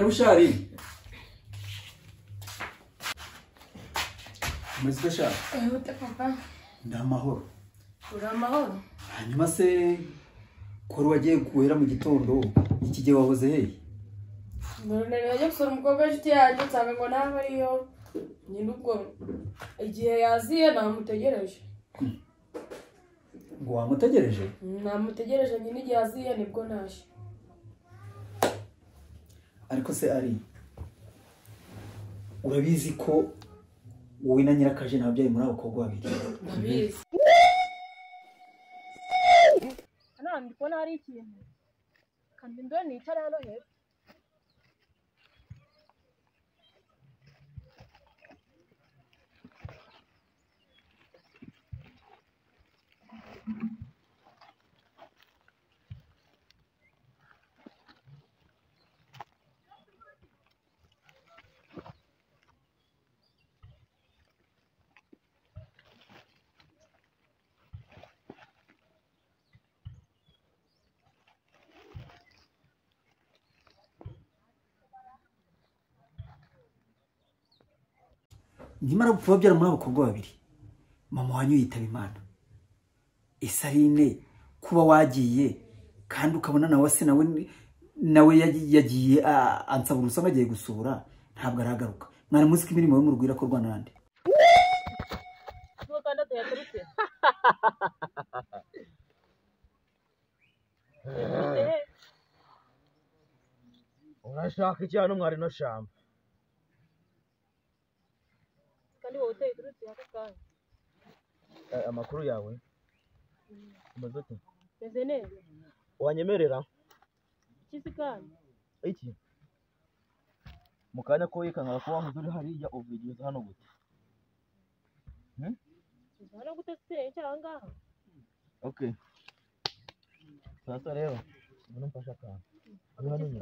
Karibu shari. Umeze ute sha? Ute papa? Ndi amahoro. Uri amahoro? Hanyuma se ko wagiye guhera mu gitondo iki gihe wahoze hehe? None najya gusura umukobwa w'inshuti yanjye nsanga ngo ntabwo ariyo, nyine ubwo igihe yaziye namutegereje. Ngo wamutegereje? Namutegereje nyine igihe yaziye nibwo naje. Ariko se ari urabizi ko wowe na Nyirakaje nababyaye muri abo bakobwa babiri? Ndabizi. Hano ndi kubona hari ikintu kandi ndone nicara hano hepfo. Nkimara kubabyara muri abo bakobwa babiri mama wanyu yitaba Imana. Isarine kuba wagiye kandi ukabona nawe se nawe yagiye ansaba urusa agiye gusura ntabwo aragaruka. Mwari muzi ko imirimo yo mu rugo irakorwa nande? Urashaka iki hano mwari no shamba? Kandi wowe uteye iturutse ako kanya. Amakuru yawe umeze ute? Meze neza. Wanyemerera? Iki se kandi? Iki? Mu kanya ko yikanga ko wahoze uri hariya uvugiza hano gute? Hano gute se cyangwa ngaha? Okay. Sasa rero mbona mfasha akantu. Hano nyine.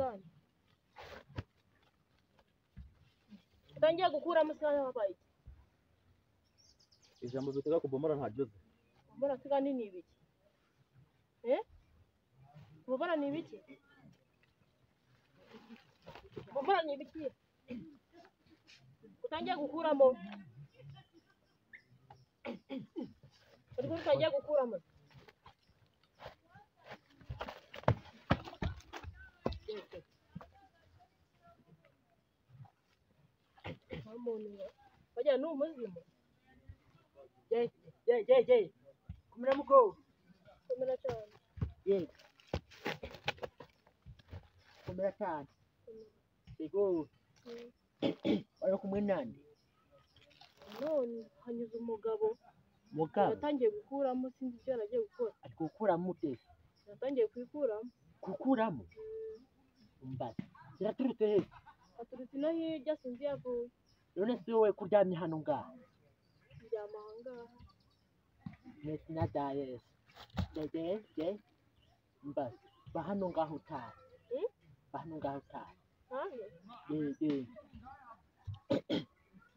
Utangiye gukuramo se hano habaye iki? Ijambo bitega kubomora ntaryo uzi. Kubomora se kandi ni ibiki? Kubomora ni ibiki? Kubomora ni ibiki? Utangiye gukuramo. Ariko utangiye gukuramo. Bajya ni umuzimu. Ye ye ye. Kumira muko. Kumira cyane. Ye. Kumira cyane. Yego. Wari kumwe nande? None hanyuze umugabo. Mugabo. Yatangiye gukuramo sinzi icyo yaragiye gukora. Ari gukuramo ute? Yatangiye kwikuramo. Gukuramo? Umbaza. Ziraturutse he? Aturutse no hirya sinzi yavuye. None se wowe kuryamye hano ngaha? Ndyama aha ngaha. Mwese da Yesu. Ye ye. Mbaza. Ba hano ngaho utaha. Ba hano ngaho utaha. Ye ye.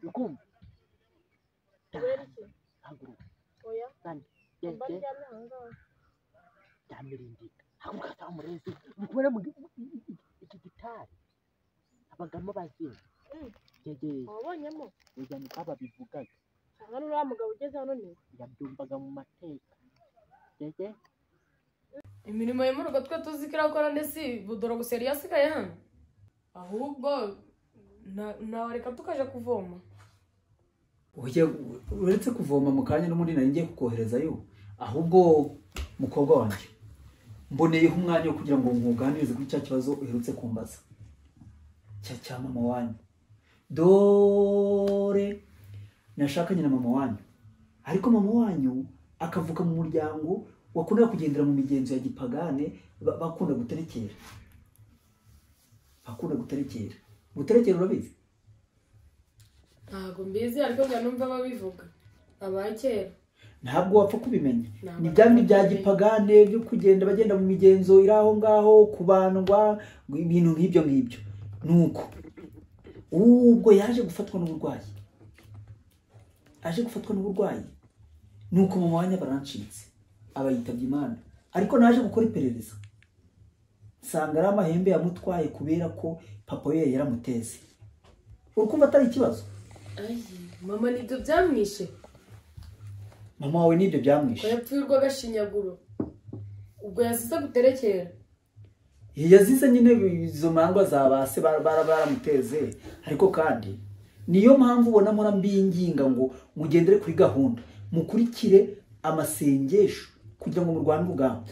Ukumva? Kubera iki? Haguruka. Oya. Kandi ye ye. Ndyamye aha ngaha. Ndamirindika. Haguruka sa murezi. Uri kubona iki gitari? Abagamo bazimu. Yeye. Wabonyemo? Oya niko babivugaga. Cyangwa n'uriya mugabo ugeze hano ni? Yabyumvaga mu mateka. Yeye. Imirimo yo mu rugo twe tuzi ko irakora ndetse budoro gusa yari yasigaye hano. Ahubwo nawareka tukaja kuvoma. Oya uretse kuvoma mu kanya n'ubundi nari ngiye kukoherezayo. Ahubwo mukobwa wanjye mboneyeho umwanya wo kugira ngo nkuganirize kuri cya kibazo uherutse kumbaza cya mama wanyu. Dore nashakanye na mama wanyu, ariko mama wanyu akavuka mu muryango wakunda kugendera mu migenzo ya gipagane, bakunda guterekera. Bakunda guterekera. Guterekera urabizi? Ntabwo mbizi ariko njya numva babivuga. Abakera. Ntabwo wapfa kubimenya. Ni bya bindi bya gipagane byo kugenda bagenda mu migenzo iri aho ngaho kubandwa ibintu nk'ibyo ngibyo. Nuko ubwo yaje gufatwa n'uburwayi. Aje gufatwa n'uburwayi. Nuko mama wanyu barancitse. Abayitabye Imana. Ariko naje gukora iperereza. Nsanga ari amahembe yamutwaye kubera ko papa we yaramuteze. Urukumva atari ikibazo? Ayi, mama nibyo byamwishe. Mama wawe nibyo byamwishe. Ko yapfuye urw'agashinyaguro. Ubwo yasize guterekera. Yazize nyine izo mangwa za base baramuteze. Ariko kandi niyo mpamvu ubona mpora mbinginga ngo mugendere kuri gahunda, mukurikire amasengesho kugira ngo murwane urugamba.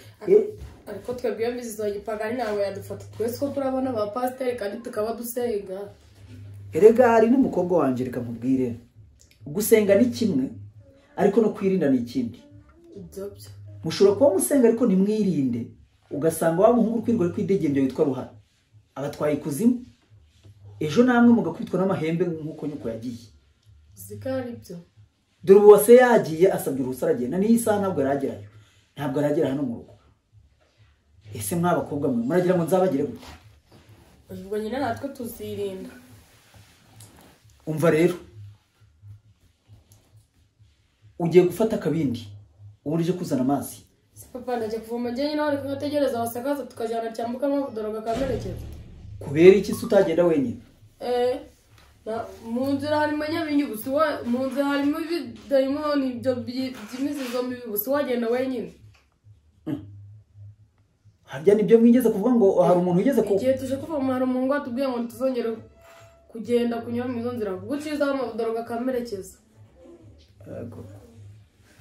Ariko twebwe iyo mizizo y'igipagani ntabwo yadufata, twese ko turabona ba pasiteri kandi tukaba dusenga. Erega hari n'umukobwa wanje, reka nkubwire, gusenga ni kimwe ariko no kwirinda ni ikindi. Mushobora kuba musenga ariko ntimwirinde, ugasanga wa muhungu kwirwa kwidegembya witwa Ruhara abatwaye ikuzimu, ejo namwe mugakubitwa n'amahembe nk'uko nyuko yagiye. Zikari ibyo. Dore ubu wase yagiye asabye uruhusa aragenda, n'iyi saha ntabwo aragerayo, ntabwo aragera hano mu rugo. Ese mw'abakobwa mwe muragira ngo nzabagire gute? Ubwo nyine natwe tuzirinda. Umva rero, ugiye gufata akabindi ubundi uje kuzana amazi. Si papa, ndajya kuvoma njye nawe, ariko nkategereza wasakaza tukajyana cyambuka amabudoro akamerekeza. Kubera iki se utagenda wenyine? Mu nzira harimo nyabingi gusa, mu nzira harimo ibidayimoni ibyo by'imizizo mibi gusa, wagenda wenyine. Harya nibyo mwigeze kuvuga ngo hari umuntu wigeze ku igihe tuje kuvoma hari umuntu watubwiye ngo ntituzongere kugenda kunyura mu izo nzira, guciza amabudoro akamerekeza.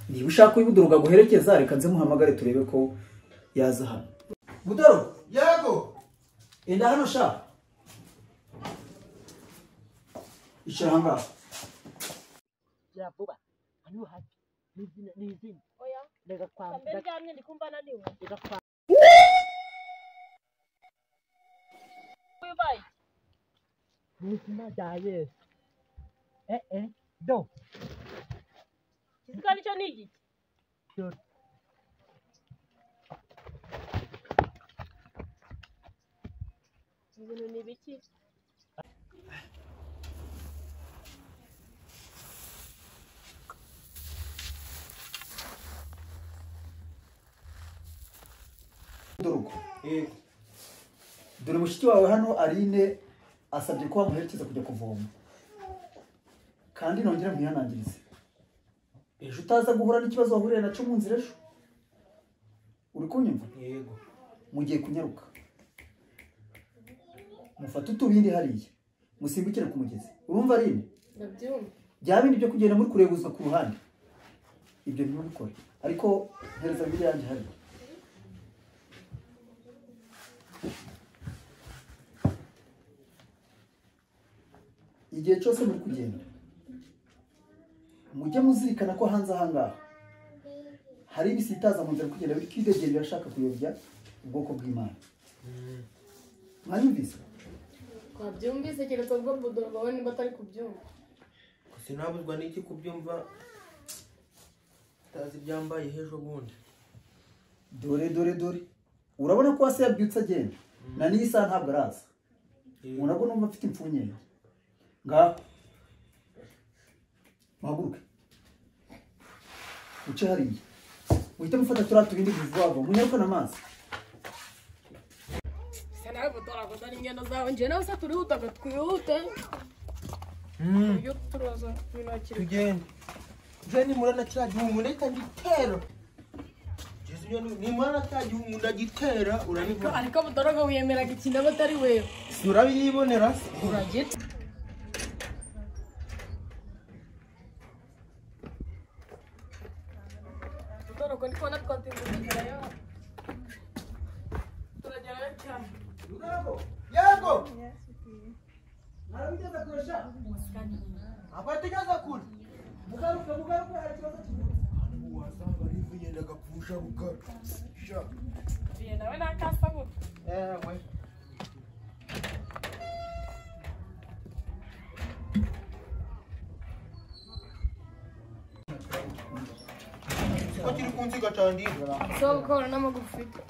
Niba ushaka ibudoro guherekeza, reka nze muhamagare turebe ko yaza hano. Budoro, yego, enda hano sha. Icara ahangaha. Gira vuba. Hano hafi. N'izina. Oya. Reka kwa. Mbere ryamye ndikumva naniwe. Reka kwa. Ubaye. N'izina rya Yesu. Do. Kizika nicyo ni igiki? Dore. Ibintu ni ibiki? Dore mushiki wawe hano Aline asabye ko wamuherekeza kujya kuvoma, kandi nongera mwihanangirize ejo utaza guhura n'ikibazo wahuriye nacyo mu nzira ejo. Uri kunyumva? Yego. Mugiye kunyaruka mufate utubindi hariya musimbukire ku mugezi. Urumva Aline? Ndabyumva. Bya bindi byo kugenda muri kurebuzwa ku ruhande ibyo ntibikore, ariko mpereza bibiri yanjye hariya. Igihe cyose muri kugenda mujye muzirikana ko hanze ahangaha hari ibisitaza mu nzira kugenda bikidegera birashaka kuyobya ubwoko bw'Imana. Mwanyumvise? Twabyumvise, keretse ubwo budoro bawe niba atari kubyumva. Sinabuzwa n'iki kubyumva, utazi ibyambaye ejo bundi. Dore dore dore, urabona ko wase yabyutse agenda na n'iyi saha ntabwo araza. Urabona numva mfite impfunyenge. Ngaho muhaguruke uce hariya, muhite mufata turiya tubindi vuba vuba munyarukane amazi. Se nawe budoro agozana ingendo zawe, njye nawe se turihutaga twihute. Iyo turaza binakiri. Tugende. Njye nimurana kiriya gihungu ndahita ngitera. Nimurana kiriya gihungu ndagitera, urabibona. Ariko budoro wiyemeraga ikintu aba atari wewe. Si urabiyibonera se? Uragita. Budoro ndi kubona twatinze kugerayo. Turagerayo cyane. Yego. Mwarabigeza kure sha? Abatigeza kure. Mugaruke mugaruke, hari ikibazo kivutse. Wasanga ari ivu agapfusha rukara. Sha. Tuye nawe nakasa gutya. Ewe. Ko kiri kunziga cyane. So gukora n'amagufa ufite.